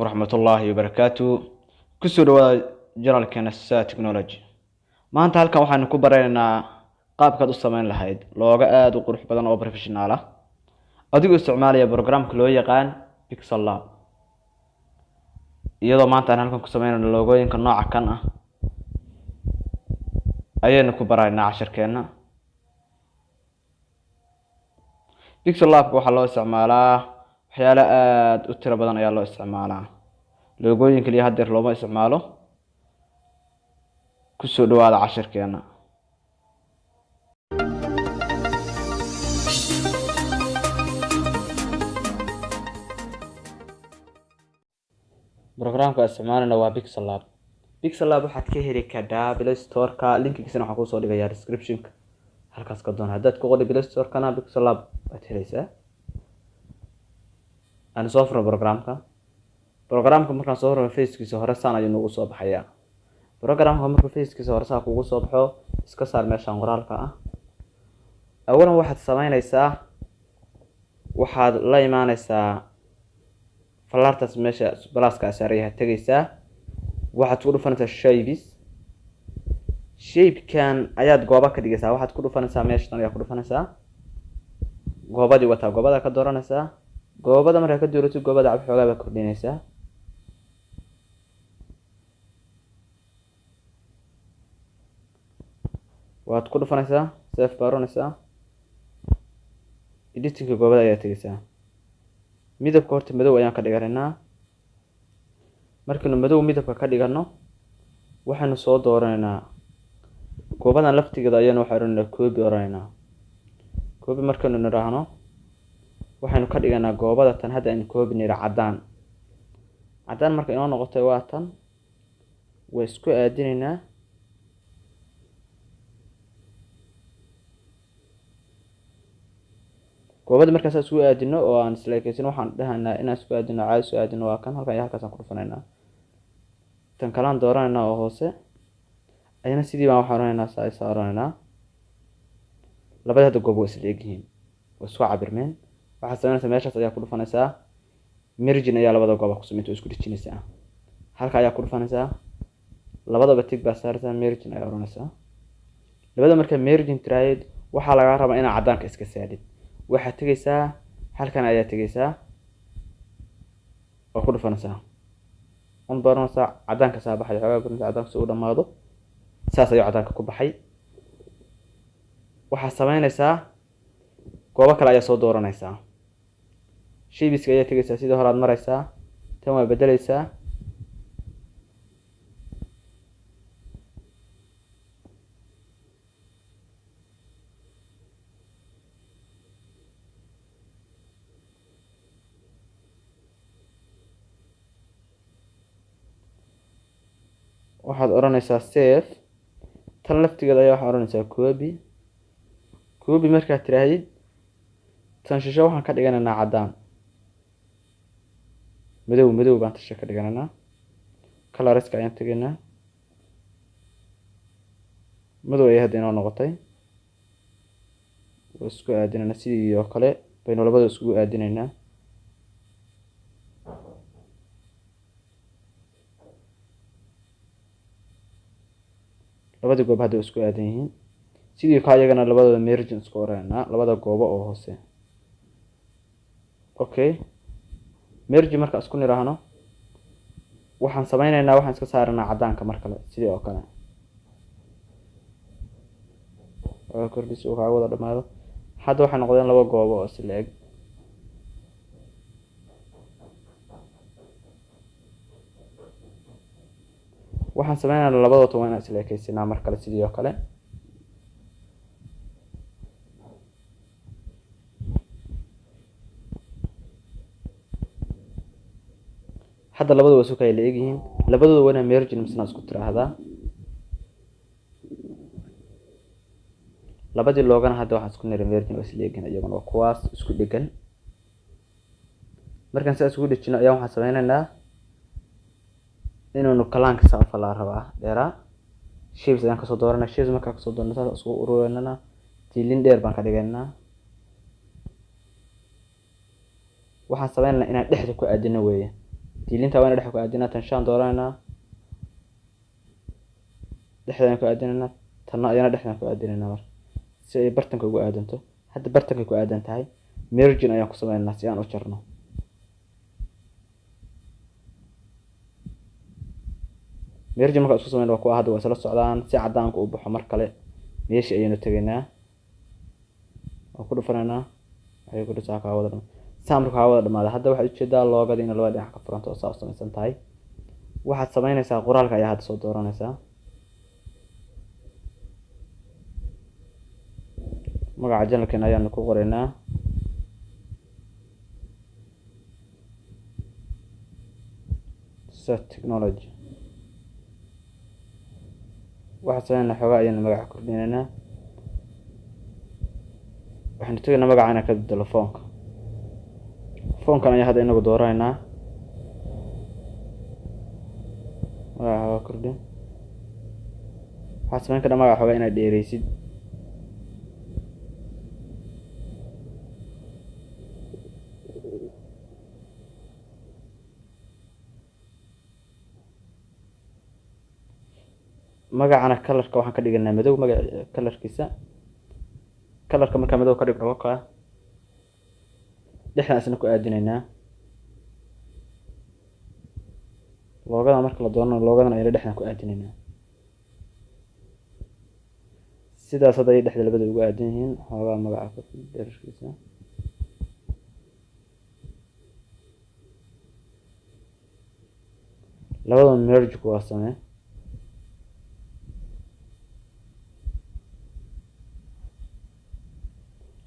Waraxmatullaahi wabarakaatu. Kusoo dhawaada janalkeena Sa Technology. Maanta halkan waxaanu ku baranaynaa qaabkaad u sameyn lahayd looga aada u qurux badan oo professional ah, adigoo isticmaalaya programka loo yaqaan Pixel Lab. Iyadoo maanta aan halkan ku sameynayno loogooyinka nooca kan ah ayaynu ku baraynaa cashirkeena. Pixel Labka waxaa loo isticmaalaa waxyaalo aada u tiro badan ayaa loo isticmaalaa, loogooyin kaliya haddeer looma isticmaalo. Kusoo dhawaada cashirkeena. Programka isticmaalana waa Pixel Lab. Pixel Lab waxaad ka heli kadhaa Play Store-ka, linkigiisana waxaan kusoo dhigayaa description-ka, halkaas ka doon. Haddaad ku qori Play Store-kana Pixel Lab waad helaysaa. Aan soo furno programka. Programka markaan soo furno, facekiisa hore saan ayuu nagu soo baxayaa. Programka markuu facekiisa hore saa kugu soo baxo, iska saar meeshaan qoraalka ah. Awalan waxaad sameynaysaa, waxaad la imaaneysaa fallaartaas meesha balaaska saaran tegaysaa, waxaad ku dhufanaysaa shapes. Shapekan ayaad gooba ka dhigaysaa, waxaad ku dhufanaysaa meeshan ayaa ku dhufanaysaa, goobadii wataa, goobada ka dooranaysaa. Goobada markaa ka dooratid, goobada cab xoogaa baa kordhinaysaa. Waad ku dhufanaysaa, save baa oranaysaa, editingka goobada ayaa tegaysaa. Midabka horta madow ayaan ka dhiganaynaa. Markaynu madow midabka ka dhigano, waxaynu soo dooranaynaa goobadan laftigeeda, ayaynu waxaa oranaynaa copy oranaynaa. Copy markaynu nidhaahno, waxaynu ka dhiganaa goobada tan hadda aynu copy nidha caddaan. Caddaan marka inoo noqotay waa tan, waa isku aadinaynaa. Goobada markaas isku aadino oo aan isleekeysin, waxaan dhahaynaa inaan isku aadino caadi isku aadino. Waa kan halkan iyo halkaasaan ku dhufanaynaa. Tan kalaan dooranaynaa oo hoose ayana sidii baan waxaan oranaynaa saa isaa oranaynaa. Labada hadda goob waa isla egyihiin, waa isku cabirmeen. Waxaad sameynaysaa meeshaas ayaa ku dhufanaysaa, merging ayaa labada gooba ku sameynta, oo isku dhejinaysaa. Halka ayaa ku dhufanaysaa, labadaba tig baa saaraysaa, merging ayaa oranaysaa labada. Marka merging tiraahid, waxaa lagaa rabaa inaad caddaanka iska saadhid. Waxaad tegaysaa halkan ayaa tegaysaa oo ku dhufanaysaa, un baranaysaa, caddaanka saa baxay. Xoogaa baranaysaa caddaanka si uu dhamaado, saas ayuu caddaanka ku baxay. Waxaad sameynaysaa goobo kale ayaa soo dooranaysaa, shapeska ayaa tegaysaa, sidii hore aad maraysaa, tan waa bedeleysaa. Waxaad odhanaysaa save. Tan laftigeeda ayaa waxaad odhanaysaa copy. Copy markaad tiraahdid, tan shisho waxaan ka dhiganaynaa caddaan, madow madow baan tasha ka dhiganaynaa. Colorska ayaan tegaynaa, madow ayay hadda inoo noqotay. Waa isku aadinaynaa, sidii oo kale baynu labada iskugu aadinaynaa. Labada goob hadda isku aadan yihiin, sidii ka iyagana labadooda merging isku oranaynaa, labada goobo oo hoose. Okay, merging marka isku niraahno, waxaan sameynaynaa waxaan iska saaranaa caddaanka mar kale, sidii oo kale oo kordhis uu kaaga wada dhamaado. Hadda waxay noqdeen laba goobo oo isla eg. Waxaan sameynaynaa labadood waa inaan isla ekeysinaa mar kale, sidii oo kale. Hadda labadu waa isu kala egyihiin, labadooda waa inaa merging misna isku tiraahdaa labadii loogana. Hadda waxaan isku niri merging, waa isla egyihiin iyaguna, waa kuwaas isku dhegan. Markaan sidaas isugu dhejino ayaa waxaan sameynaynaa inaynu kalaanka saa falaa rabaa dheeraa. Shapes ayaan kasoo dooranaa. Shapes markaan kasoo doorano, saas isku ururinana, tiilin dheer baan ka dhigaynaa. Waxaan sameynaynaa inaan dhexda ku aadino weeye. Diilinta waa inaan dhex ku aadinaa. Tan shaan dooranayna, dhexdaan ku aadinayna. Tanna ayana dhexdaan ku aadinayna marka, si ay bartanka ugu aadanto. Hadda bartanka ku aadan tahay. Merging ayaan ku sameynaa si aan u jarno. Merging markaan isku sameyno, waa kuwa hadda waa isla socdaan. Si cadaanku u baxo, mar kale meeshii ayaynu tegaynaa, waan ku dhufanaynaa. Waxay ku dhisaa kaa wada dhama saa. Marka kaa wada dhamaada, hadda waxaad ujeedaa logo-gada inay labada dhinac ka furanto oo saa u samaysan tahay. Waxaad samaynaysaa, qoraalka ayaa hadda soo dooranaysaa. Magaca channel-keena ayaanu ku qoraynaa, Set Technology. Waxaad sameynaa, xoogaa ayaanu magaca kordhinaynaa. Waxaynu tegaynaa magaca inaan ka bedelo font-ka. Font-kan ayaa hadda inagu dooranaynaa. Magaca xoogaa kordhin. Waxaad sameyn kartaa magaca xoogaa inaad dheereysid. Magacana color-ka waxaan ka dhiganaa madow. Magaca color-kiisa, color-ka markaa madow ka dhigno, ka dhexdaan isna ku aadinaynaa. Logo-gada marka la doonano, logo-gadan ayana dhexdaan ku aadinaynaa. Sidaas hadda ay dhexda labada ugu aadan yihiin. Xoogaa magaca dhererkiisa labada merge ku waa samee.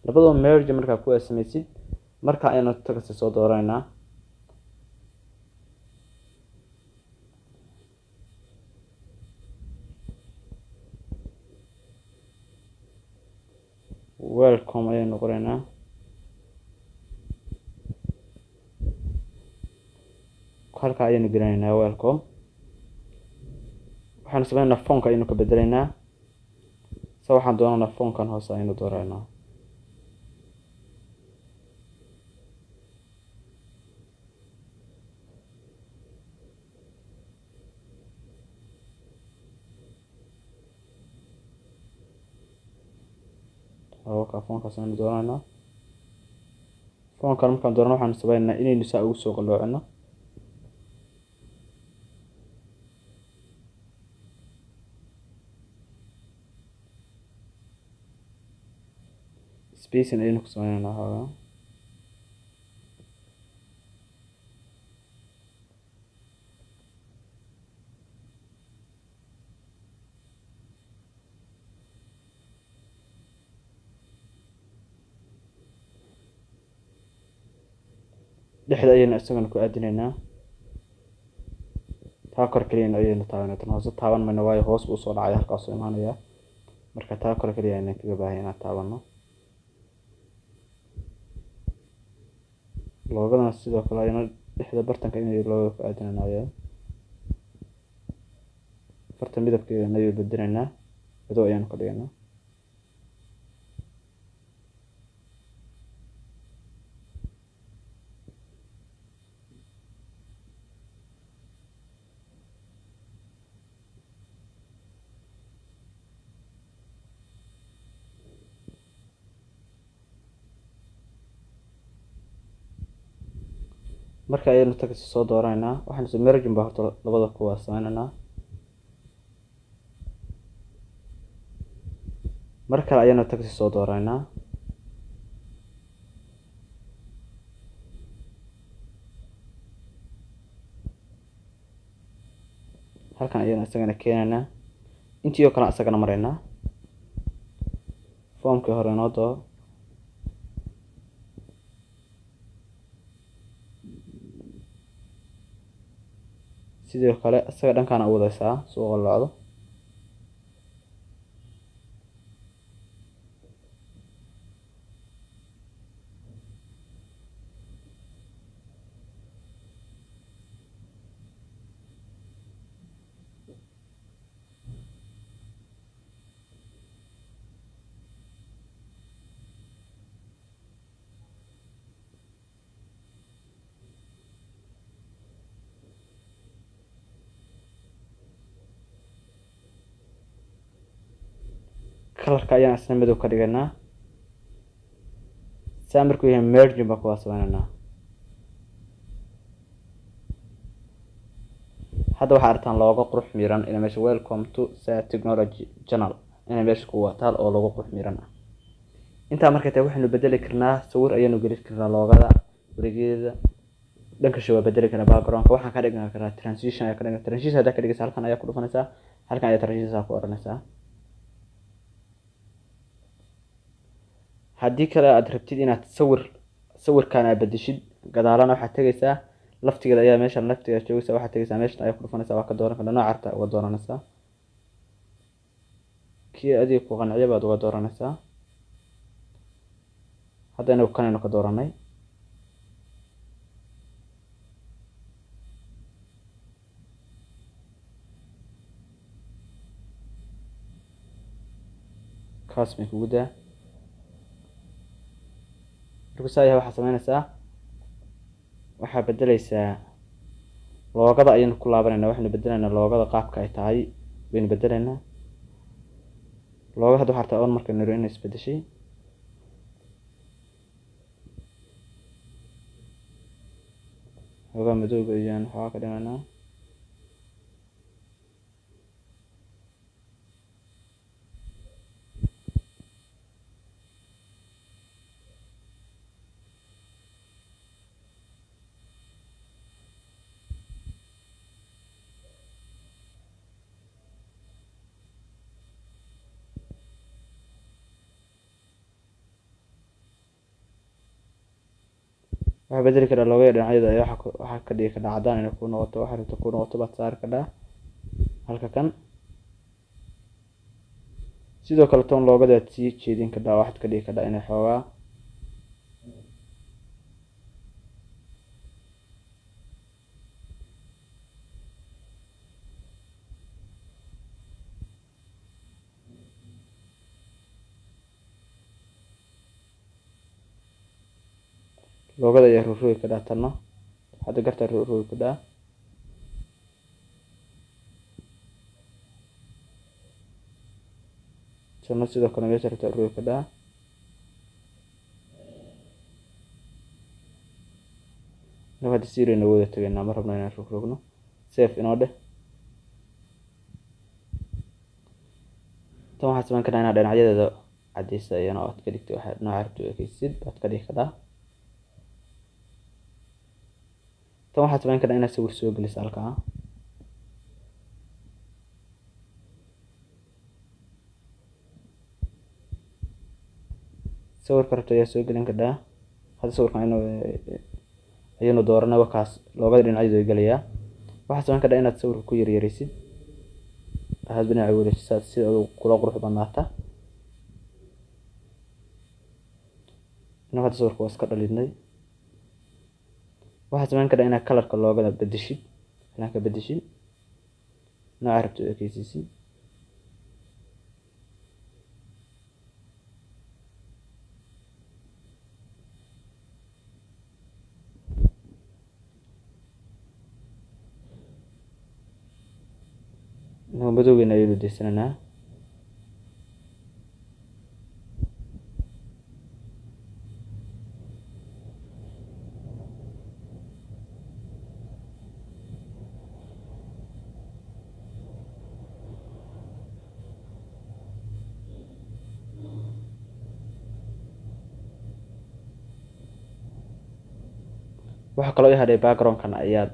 Labadaba merge markaa ku sameysid, marka aynu text soo dooraneynaa. Welcome ayaynu qoraynaa. Halka ayaynu gelinaynaa welcome. Waxaanu sameynaynaa, font-ka ayaynu ka bedelaynaa. Se waxaan doonaynaa font-kan hoose ayaynu dooraynaa. Ka font-kaas ayaynu dooraynaa. Font-kan markaan doorano, waxaanu sameynaynaa inaynu saa ugu soo qalloocino. Spacing ayaynu ku sameynaynaa xoogaa. Dhexda ayaynu isagana ku aadinaynaa. Taa kor kaliya ayaynu taabanay, tan hoose taaban mayno, waayo hoos buu usoo dhacay, halkaasuu imaanaya. Marka taa kor kaliya ayaan kaga baahay inaan taabano. Logo-gadana sidoo kale ayana dhexda bartanka inay logo-ga ku aadinayna. Ayaa farta midabkeedana ayuu bedelaynaa, madow ayaanu ka dhigaynaa. Marka ayaynu text soo dooraneynaa, waxaanu merging baa horta labada kuwaa sameyneynaa. Mar kale ayaynu text soo dooraneynaa. Halkan ayaynu isagana keenaynaa. Intii oo kale isagana maraynaa. Foomkii hore inoo doo. Sidoo kale isaga dhankaana u wadaysaa si uu qalloocdo. Colorka ayaan isna madow ka dhiganaa. Saa markuu yahay merging baan kuwaa sameynaynaa. Hadda waxaa aragtaan looga qurux miiran inay meesha welcome to Sa Technology Channel inay meesha ku wataal oo looga qurux miiran ah. Intaa markay tahay waxaynu bedeli karnaa sawir ayaanu geli karnaa loogada wareegyada dhanka shay waa bedeli karnaa background-ka. Waxaan ka dhigan karnaa transition ayaa ka dhigan. Transition haddaa ka dhigaysa halkan ayaa ku dhufanaysaa, halkan ayaa transition ku oranaysaa. Haddii kale aad rabtid inaad sawirkan aad bedeshid, gadaalana waxaad tegaysaa laftigeeda ayaa meeshan laftigeeda joogaysaa, waxaad tegaysaa meeshan ayaa ku dhufanaysaa, waa ka dooran kartaa nooca rabta uga dooranaysaa, kii adiga ku qanciya baad uga dooranaysaa. Hadda inagu kanaynu ka dooranay. Kaas bay kugu daa. Markuu saa yahay waxaad sameynaysaa, waxaa bedeleysaa loogada ayaynu ku laabanaynaa. Waxaynu bedelaynaa loogada qaabka ay tahay baynu bedelaynaa. Loogada hadda waxaa rabtaa on marka niro inay isbedeshay. Xoogaa madowga ayaan xoogaa ka dhimanaa. Waxaa bedeli karaa loogada dhinacyada ayaa waxaa ka dhigi karaa caddaan inay ku noqoto, waxa rabto ku noqoto baad saari karaa halka kan. Sidoo kale toon loogada aad sii jeedin karaa, waxaad ka dhigi karaa inay xoogaa loogada ayaa rogrogi karaa. Tanna hadda gartaa rogrogi karaa. Tanna sidoo kale meesha rabtaa rogrogi karaa. Inagu hadda sii reyna wada tegaynaa, ma rabno inaan rogrogno. Save inoo dheh. Tan waxaad samayn kartaa inaad dhinacyadeeda caddeysa iyana aad ka dhigto waxaad nooca rabto u ekeysid baad ka dhigi kartaa. Tan waxaad samayn kartaa inaad sawir soo geliso halkaa. Sawirka rabto ayaa soo gelin kartaa. Hadda sawirkan ayaynu dooranay, wakaas loogada dhinacyadu way gelayaa. Waxaad samayn kartaa inaad sawirka ku yaryaraysid, aad dhinaca wareejisaad sida uu kula qurux badnaata. Inagu hadda sawirka waa iska dhalinay. Waxaad samayn kartaa inaad kalarka loogada bedeshid, halaan ka bedeshid nooca rabto u ekeysiisid. Inagu madowgeena ayaynu deysanaynaa. Waxa kaloo i hadhay background-kan ayaad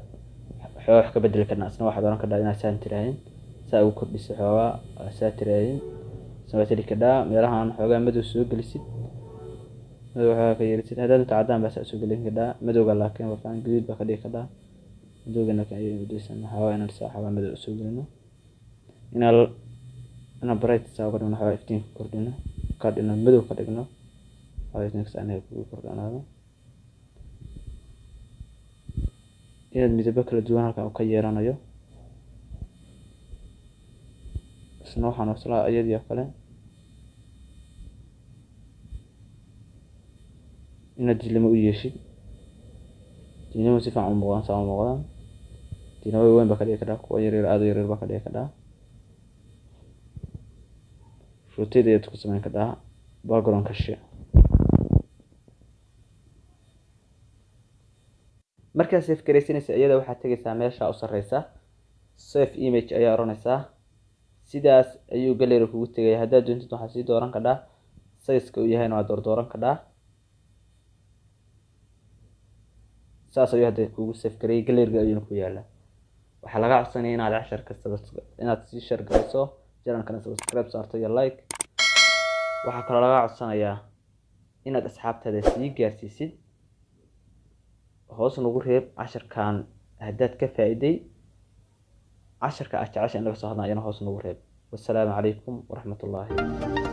xoogaa wax ka bedeli karnaa. Isna waxaad oran kartaa inaad saan tiraahdo, saa ugu kordhiso xoogaa, saa tiraahdo. Isna waad heli kartaa meelahan xoogaa madow soo gelisid, madow xoogaa ka yeelisid. Haddaad inta caddaan baa saa soo gelin kartaa, madowga laakiin waa fiican, gaduud baa ka dhigi kartaa. Madowga laakiin ayaynu udaysanaa xoogaa inaan saa xoogaa madow soo gelino, inaan bright saa uga dhigno, xoogaa iftiinka kordhino, ka dhigno madow ka dhigno, xoogaa iftiinka saa inaga kugu kordhanaado. Inaad midabo kala duwan halkan uu ka yeelanayo. Isna waxaan waslaa iyadii oo kale. Inaad dilimo u yeeshid, dilimo si fiican u muuqdaan, saa u muuqdaan. Dilimo weyn baa ka dhigi kartaa, kuwa yaryar aad u yaryar baa ka dhigi kartaa. Rotate ayaad ku samayn kartaa background ka shi. Markaad save garaysanaysa iyada waxaad tegaysaa meesha u sarreysa, save image ayaa oranaysaa. Sidaas ayuu gallery kugu tegaya. Haddaad doontid waxaad sii dooran kartaa size-ka uu yahayna, waad doordooran kartaa. Saas ayuu hadda kugu save gareeyay, gallery-ga ayuuna ku yaalaa. Waxaa laga codsanaya inaad casharka inaad sii share garayso, channelkana subscribe saarto iyo like. Waxaa kaloo laga codsanayaa inaad asxaabtaada sii gaarsiisid. Hoos nagu reeb casharkan haddaad ka faa'iiday, casharka aad jeceshahay in laga soo hadlayo ayana hoos nagu reeb. Wassalaamu calaykum waraxmatullaahi.